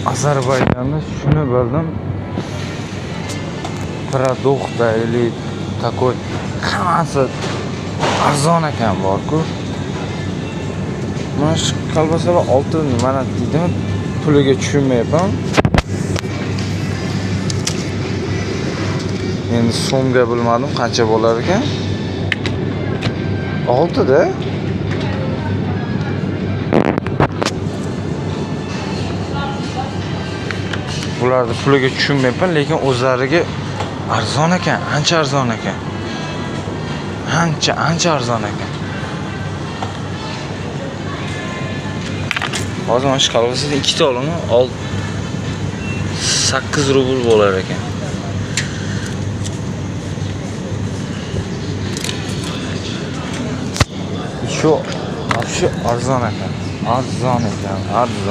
Ozarbayjonda shuni bildim. Продукта или такой hammasi arzon ekan bor-ku. Mana shu kolbasalar 6 manat deydimi? Puliga tushunmayapman. Endi so'mga bilmadim qancha bo'lar ekan. 6 da. Bularni puliga tushunmayapman, lekin o'zlariga arzon ekan, ancha arzon ekan. Ancha, ancha arzon ekan. Hozir mana shu kolbasadan ikkita olaman, 8 rubl bo'lar ekan. Shu вообще arzon ekan. Arzon ekan, arzon.